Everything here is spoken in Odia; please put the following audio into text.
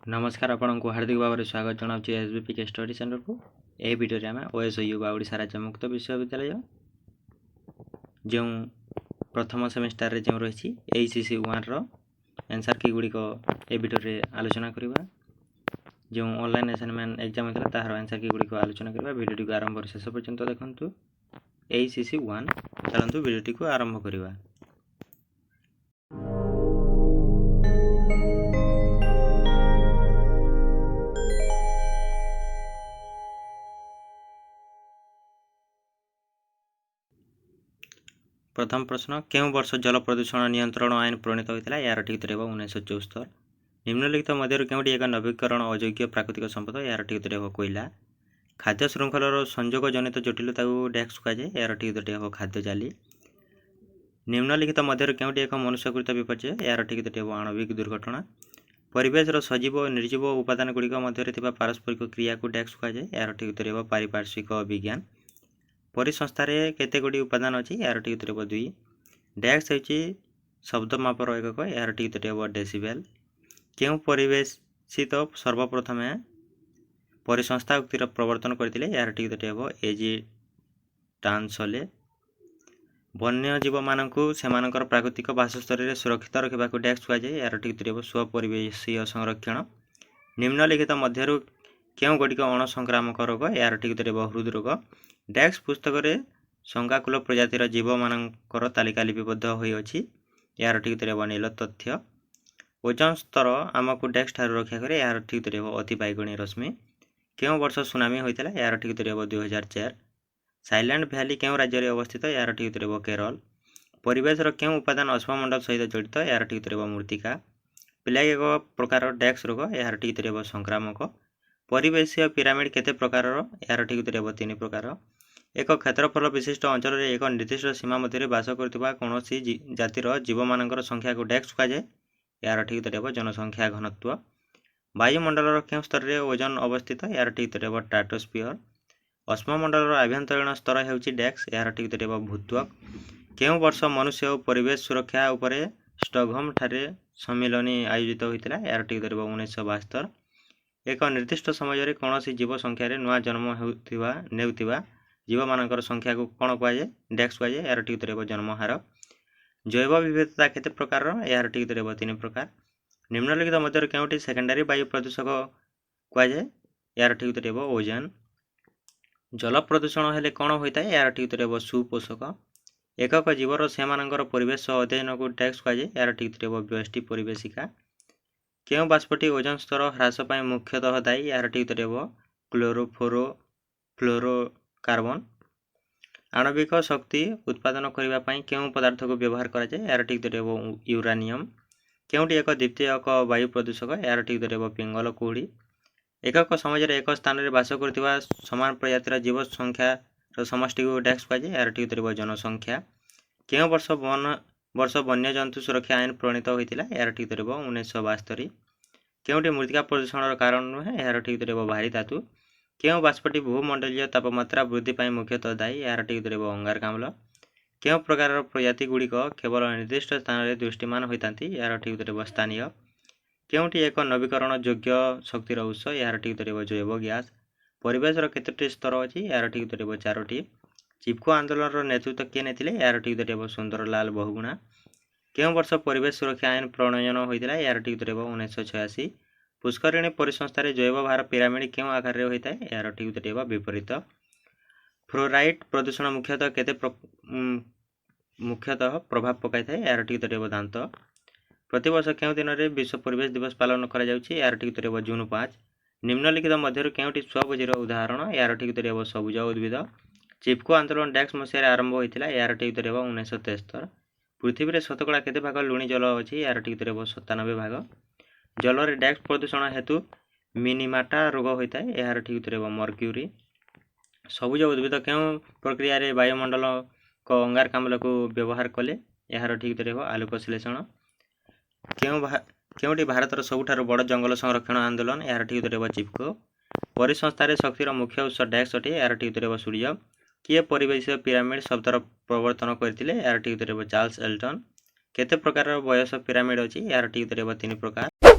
ନମସ୍କାର, ଆପଣଙ୍କୁ ହାର୍ଦ୍ଦିକ ଭାବରେ ସ୍ୱାଗତ ଜଣାଉଛି S B P K study ସେଣ୍ଟରକୁ। ଏହି ଭିଡ଼ିଓରେ ଆମେ ଓଏସ୍ୟୁ ବା ଓଡ଼ିଶା ରାଜ୍ୟ ମୁକ୍ତ ବିଶ୍ୱବିଦ୍ୟାଳୟ ଯେଉଁ ପ୍ରଥମ ସେମିଷ୍ଟାରରେ ଯେଉଁ ରହିଛି ଏଇସିସି 1ର ଆନ୍ସର୍ କି ଗୁଡ଼ିକ ଏ ଭିଡ଼ିଓରେ ଆଲୋଚନା କରିବା। ଯେଉଁ ଅନଲାଇନ୍ ଆସାଇନମେଣ୍ଟ ଏକ୍ଜାମ୍ ହୋଇଥିଲା, ତାହାର ଆନ୍ସର୍ କି ଗୁଡ଼ିକ ଆଲୋଚନା କରିବା। ଭିଡ଼ିଓଟିକୁ ଆରମ୍ଭରୁ ଶେଷ ପର୍ଯ୍ୟନ୍ତ ଦେଖନ୍ତୁ। ଏଇସିସି 1। ଚାଲନ୍ତୁ, ଭିଡ଼ିଓଟିକୁ ଆରମ୍ଭ କରିବା। ପ୍ରଥମ ପ୍ରଶ୍ନ, କେଉଁ ବର୍ଷ ଜଳ ପ୍ରଦୂଷଣ ନିୟନ୍ତ୍ରଣ ଆଇନ ପ୍ରଣୀତ ହୋଇଥିଲା? ଏହାର ଠିକ୍ ଉତ୍ତର ହେବ 1974। ନିମ୍ନଲିଖିତ ମଧ୍ୟରୁ କେଉଁଟି ଏକ ନବୀକରଣ ଅଯୋଗ୍ୟ ପ୍ରାକୃତିକ ସମ୍ପଦ? ଏହାର ଠିକ୍ ଉତ୍ତର ହେବ କୋଇଲା। ଖାଦ୍ୟ ଶୃଙ୍ଖଳର ସଂଯୋଗ ଜନିତ ଜଟିଳତାକୁ ଡ୍ୟାସ୍ କୁହାଯାଏ। ଏହାର ଠିକ୍ ଉତ୍ତରଟି ହେବ ଖାଦ୍ୟ ଜାଲି। ନିମ୍ନଲିଖିତ ମଧ୍ୟରୁ କେଉଁଟି ଏକ ମନୁଷ୍ୟକୃତ ବିପର୍ଯ୍ୟୟ? ଏହାର ଠିକ୍ ଉତ୍ତରଟି ହେବ ଆଣବିକ ଦୁର୍ଘଟଣା। ପରିବେଶର ସଜୀବ ଓ ନିର୍ଜୀବ ଉପାଦାନ ଗୁଡ଼ିକ ମଧ୍ୟରେ ଥିବା ପାରସ୍ପରିକ କ୍ରିୟାକୁ ଡ୍ୟାସ୍ କୁହାଯାଏ। ଏହାର ଠିକ୍ ଉତ୍ତର ହେବ ପାରିପାର୍ଶ୍ୱିକ ବିଜ୍ଞାନ। ପରିସଂସ୍ଥାରେ କେତେ ଗୁଡ଼ିଏ ଉପାଦାନ ଅଛି? ଏହାର ଠିକ୍ ଉତ୍ତର ହେବ 2। ଡ୍ୟାସ୍ ହେଉଛି ଶବ୍ଦ ମାପର ଏକକ। ଏହାର ଠିକ୍ ଉତ୍ତରଟି ହେବ ଡେସିବେଲ୍। କେଉଁ ପରିବେଶିତ ସର୍ବପ୍ରଥମେ ପରିସଂସ୍ଥା ଉକ୍ତିର ପ୍ରବର୍ତ୍ତନ କରିଥିଲେ? ଏହାର ଠିକ୍ ଉତ୍ତରଟି ହେବ ଏଜି ଟାନ୍ସଲେ। ବନ୍ୟଜୀବମାନଙ୍କୁ ସେମାନଙ୍କର ପ୍ରାକୃତିକ ବାସସ୍ଥଳୀରେ ସୁରକ୍ଷିତ ରଖିବାକୁ ଡ୍ୟାସ୍ କୁହାଯାଏ। ଏହାର ଠିକ୍ ଉତ୍ତର ହେବ ସ୍ୱପରିବେଶୀୟ ସଂରକ୍ଷଣ। ନିମ୍ନଲିଖିତ ମଧ୍ୟରୁ କେଉଁ ଗୁଡ଼ିକ ଅଣସଂକ୍ରାମକ ରୋଗ? ଏହାର ଠିକ୍ ଉତ୍ତର ହେବ ହୃଦରୋଗ। ଡ୍ୟାସ୍ ପୁସ୍ତକରେ ଶଙ୍କାକୁଳ ପ୍ରଜାତିର ଜୀବମାନଙ୍କର ତାଲିକା ଲିପିବଦ୍ଧ ହୋଇଅଛି। ଏହାର ଠିକ୍ ଉତ୍ତର ହେବ ନୀଳ ତଥ୍ୟ। ଓଜନ ସ୍ତର ଆମକୁ ଡ୍ୟାସ୍ ଠାରୁ ରକ୍ଷା କରେ। ଏହାର ଠିକ୍ ଉତ୍ତର ହେବ ଅତି ବାଇଗଣୀ ରଶ୍ମି। କେଉଁ ବର୍ଷ ସୁନାମି ହୋଇଥିଲା? ଏହାର ଠିକ୍ ଉତ୍ତର ହେବ 2004। ସାଇଲେଣ୍ଟ ଭ୍ୟାଲି କେଉଁ ରାଜ୍ୟରେ ଅବସ୍ଥିତ? ଏହାର ଠିକ୍ ଉତ୍ତର ହେବ କେରଳ। ପରିବେଶର କେଉଁ ଉପାଦାନ ଅଶ୍ମମଣ୍ଡଳ ସହିତ ଜଡ଼ିତ? ଏହାର ଠିକ୍ ଉତ୍ତର ହେବ ମୃତ୍ତିକା। ପ୍ଲେଗ୍ ଏକ ପ୍ରକାର ଡ୍ୟାସ୍ ରୋଗ। ଏହାର ଠିକ୍ ଉତ୍ତର ହେବ ସଂକ୍ରାମକ। ପରିବେଶୀୟ ପିରାମିଡ଼ କେତେ ପ୍ରକାରର? ଏହାର ଠିକ୍ ଉତ୍ତର ହେବ ତିନି ପ୍ରକାର। ଏକ କ୍ଷେତ୍ରଫଳ ବିଶିଷ୍ଟ ଅଞ୍ଚଳରେ ଏକ ନିର୍ଦ୍ଦିଷ୍ଟ ସୀମା ମଧ୍ୟରେ ବାସ କରୁଥିବା କୌଣସି ଜାତିର ଜୀବମାନଙ୍କର ସଂଖ୍ୟାକୁ ଡ୍ୟାସ୍ କୁହାଯାଏ। ଏହାର ଠିକ୍ ଉତ୍ତର ହେବ ଜନସଂଖ୍ୟା ଘନତ୍ୱ। ବାୟୁମଣ୍ଡଳର କେଉଁ ସ୍ତରରେ ଓଜନ ଅବସ୍ଥିତ? ଏହାର ଠିକ୍ ଉତ୍ତର ହେବ ଷ୍ଟ୍ରାଟୋସ୍ଫିୟର। ଅଶ୍ମମଣ୍ଡଳର ଆଭ୍ୟନ୍ତରୀଣ ସ୍ତର ହେଉଛି ଡ୍ୟାସ୍। ଏହାର ଠିକ୍ ଉତ୍ତର ହେବ ଭୂତ୍ୱକ। କେଉଁ ବର୍ଷ ମନୁଷ୍ୟ ଓ ପରିବେଶ ସୁରକ୍ଷା ଉପରେ ଷ୍ଟକହୋମ ଠାରେ ସମ୍ମିଳନୀ ଆୟୋଜିତ ହୋଇଥିଲା? ଏହାର ଠିକ୍ ଉତ୍ତର ହେବ 1972। ଏକ ନିର୍ଦ୍ଦିଷ୍ଟ ସମାଜରେ କୌଣସି ଜୀବ ସଂଖ୍ୟାରେ ନୂଆ ଜନ୍ମ ହେଉଥିବା ନେଉଥିବା ଜୀବମାନଙ୍କର ସଂଖ୍ୟାକୁ କ'ଣ କୁହାଯାଏ? ଡ୍ୟାସ୍ କୁହାଯାଏ। ଏହାର ଠିକ୍ ଉତ୍ତର ହେବ ଜନ୍ମହାର। ଜୈବ ବିବିଧତା କେତେ ପ୍ରକାରର? ଏହାର ଠିକ୍ ଉତ୍ତର ହେବ ତିନି ପ୍ରକାର। ନିମ୍ନଲିଖିତ ମଧ୍ୟରୁ କେଉଁଟି ସେକେଣ୍ଡାରୀ ବାୟୁ ପ୍ରଦୂଷକ କୁହାଯାଏ? ଏହାର ଠିକ୍ ଉତ୍ତର ହେବ ଓଜନ। ଜଳ ପ୍ରଦୂଷଣ ହେଲେ କ'ଣ ହୋଇଥାଏ? ଏହାର ଠିକ୍ ଉତ୍ତର ହେବ ସୁପୋଷକ। ଏକକ ଜୀବର ସେମାନଙ୍କର ପରିବେଶ ଅଧ୍ୟୟନକୁ ଡ୍ୟାସ୍ କୁହାଯାଏ। ଏହାର ଠିକ୍ ଉତ୍ତର ହେବ ବ୍ୟଷ୍ଟି ପରିବେଶିକା। କେଉଁ ବାଷ୍ପଟି ଓଜନ ସ୍ତର ହ୍ରାସ ପାଇଁ ମୁଖ୍ୟତଃ ଦାୟୀ? ଏହାର ଠିକ୍ ଉତ୍ତର ହେବ କ୍ଲୋରୋଫ୍ଲୋରୋ କାର୍ବନ। ଆଣବିକ ଶକ୍ତି ଉତ୍ପାଦନ କରିବା ପାଇଁ କେଉଁ ପଦାର୍ଥକୁ ବ୍ୟବହାର କରାଯାଏ? ଏହାର ଠିକ୍ ଉତ୍ତର ହେବ ୟୁରାନିୟମ। କେଉଁଟି ଏକ ଦ୍ୱିତୀୟକ ବାୟୁ ପ୍ରଦୂଷକ? ଏହାର ଠିକ୍ ଉତ୍ତର ହେବ ପିଙ୍ଗଳ କୁହୁଡ଼ି। ଏକକ ସମାଜରେ ଏକ ସ୍ଥାନରେ ବାସ କରୁଥିବା ସମାନ ପ୍ରଜାତିର ଜୀବ ସଂଖ୍ୟାର ସମଷ୍ଟିକୁ ଡ୍ୟାସ୍ କୁହାଯାଏ। ଏହାର ଠିକ୍ ଉତ୍ତର ହେବ ଜନସଂଖ୍ୟା। କେଉଁ ବର୍ଷ ବନ୍ୟଜନ୍ତୁ ସୁରକ୍ଷା ଆଇନ ପ୍ରଣୀତ ହୋଇଥିଲା? ଏହାର ଠିକ୍ ଉତ୍ତର ହେବ 1972। କେଉଁଟି ମୃତ୍ତିକା ପ୍ରଦୂଷଣର କାରଣ ନୁହେଁ? ଏହାର ଠିକ୍ ଉତ୍ତର ହେବ ଭାରୀ ଧାତୁ। କେଉଁ ବାଷ୍ପଟି ଭୂମଣ୍ଡଳୀୟ ତାପମାତ୍ରା ବୃଦ୍ଧି ପାଇଁ ମୁଖ୍ୟତଃ ଦାୟୀ? ଏହାର ଠିକ୍ ଉତ୍ତର ହେବ ଅଙ୍ଗାରକାମ୍ଳ। କେଉଁ ପ୍ରକାରର ପ୍ରଜାତି ଗୁଡ଼ିକ କେବଳ ନିର୍ଦ୍ଦିଷ୍ଟ ସ୍ଥାନରେ ଦୃଷ୍ଟିମାନ ହୋଇଥାନ୍ତି? ଏହାର ଠିକ୍ ଉତ୍ତର ହେବ ସ୍ଥାନୀୟ। କେଉଁଟି ଏକ ନବୀକରଣ ଯୋଗ୍ୟ ଶକ୍ତିର ଉତ୍ସ? ଏହାର ଠିକ୍ ଉତ୍ତର ହେବ ଜୈବ ଗ୍ୟାସ୍। ପରିବେଶର କେତୋଟି ସ୍ତର ଅଛି? ଏହାର ଠିକ୍ ଉତ୍ତର ହେବ ଚାରୋଟି। ଚିପକୋ ଆନ୍ଦୋଳନର ନେତୃତ୍ୱ କିଏ ନେଇଥିଲେ? ଏହାର ଠିକ୍ ଉତ୍ତର ହେବ ସୁନ୍ଦରଲାଲ ବହୁଗୁଣା। କେଉଁ ବର୍ଷ ପରିବେଶ ସୁରକ୍ଷା ଆଇନ ପ୍ରଣୟନ ହୋଇଥିଲା? ଏହାର ଠିକ୍ ଉତ୍ତର ହେବ 1986। ପୁଷ୍କରିଣୀ ପରିସଂସ୍ଥାରେ ଜୈବ ଭାର ପିରାମିଡ଼ କେଉଁ ଆକାରରେ ହୋଇଥାଏ? ଏହାର ଠିକ୍ ଉତ୍ତର ହେବ ବିପରୀତ। ଫ୍ଲୋରାଇଡ୍ ପ୍ରଦୂଷଣ ମୁଖ୍ୟତଃ କେତେ ମୁଖ୍ୟତଃ ପ୍ରଭାବ ପକାଇଥାଏ? ଏହାର ଠିକ୍ ଉତ୍ତର ହେବ ଦାନ୍ତ। ପ୍ରତିବର୍ଷ କେଉଁ ଦିନରେ ବିଶ୍ୱ ପରିବେଶ ଦିବସ ପାଳନ କରାଯାଉଛି? ଏହାର ଠିକ୍ ଉତ୍ତର ହେବ ଜୁନ୍ 5। ନିମ୍ନଲିଖିତ ମଧ୍ୟରୁ କେଉଁଟି ସ୍ୱଭୋଜୀର ଉଦାହରଣ? ଏହାର ଠିକ୍ ଉତ୍ତର ହେବ ସବୁଜ ଉଦ୍ଭିଦ। ଚିପକୋ ଆନ୍ଦୋଳନ ଡ୍ୟାସ୍ ମସିହାରେ ଆରମ୍ଭ ହୋଇଥିଲା। ଏହାର ଠିକ୍ ଉତ୍ତର ହେବ 1973। ପୃଥିବୀରେ ଶତକଡ଼ା କେତେ ଭାଗ ଲୁଣି ଜଳ ଅଛି? ଏହାର ଠିକ୍ ଉତ୍ତର ହେବ 97 ଭାଗ। ଜଳରେ ଡ୍ୟାସ୍ ପ୍ରଦୂଷଣ ହେତୁ ମିନିମାଟା ରୋଗ ହୋଇଥାଏ। ଏହାର ଠିକ୍ ଉତ୍ତର ହେବ ମର୍କ୍ୟୁରୀ। ସବୁଜ ଉଦ୍ଭିଦ କେଉଁ ପ୍ରକ୍ରିୟାରେ ବାୟୁମଣ୍ଡଳଙ୍କ ଅଙ୍ଗାରକାମ୍ଳକୁ ବ୍ୟବହାର କଲେ? ଏହାର ଠିକ୍ ଉତ୍ତର ହେବ ଆଲୋକ ଶ୍ଳେଷଣ। କେଉଁଟି ଭାରତର ସବୁଠାରୁ ବଡ଼ ଜଙ୍ଗଲ ସଂରକ୍ଷଣ ଆନ୍ଦୋଳନ? ଏହାର ଠିକ୍ ଉତ୍ତର ହେବ ଚିପକୋ। ପରିସଂସ୍ଥାରେ ଶକ୍ତିର ମୁଖ୍ୟ ଉତ୍ସ ଡ୍ୟାସ୍ ଅଟେ। ଏହାର ଠିକ୍ ଉତ୍ତର ହେବ ସୂର୍ଯ୍ୟ। କିଏ ପରିବେଶୀୟ ପିରାମିଡ଼ ଶବ୍ଦର ପ୍ରବର୍ତ୍ତନ କରିଥିଲେ? ଏହାର ଠିକ୍ ଉତ୍ତର ହେବ ଚାର୍ଲସ ଏଲ୍ଟନ୍। କେତେ ପ୍ରକାରର ବୟସ ପିରାମିଡ଼ ଅଛି? ଏହାର ଠିକ୍ ଉତ୍ତର ହେବ ତିନି ପ୍ରକାର।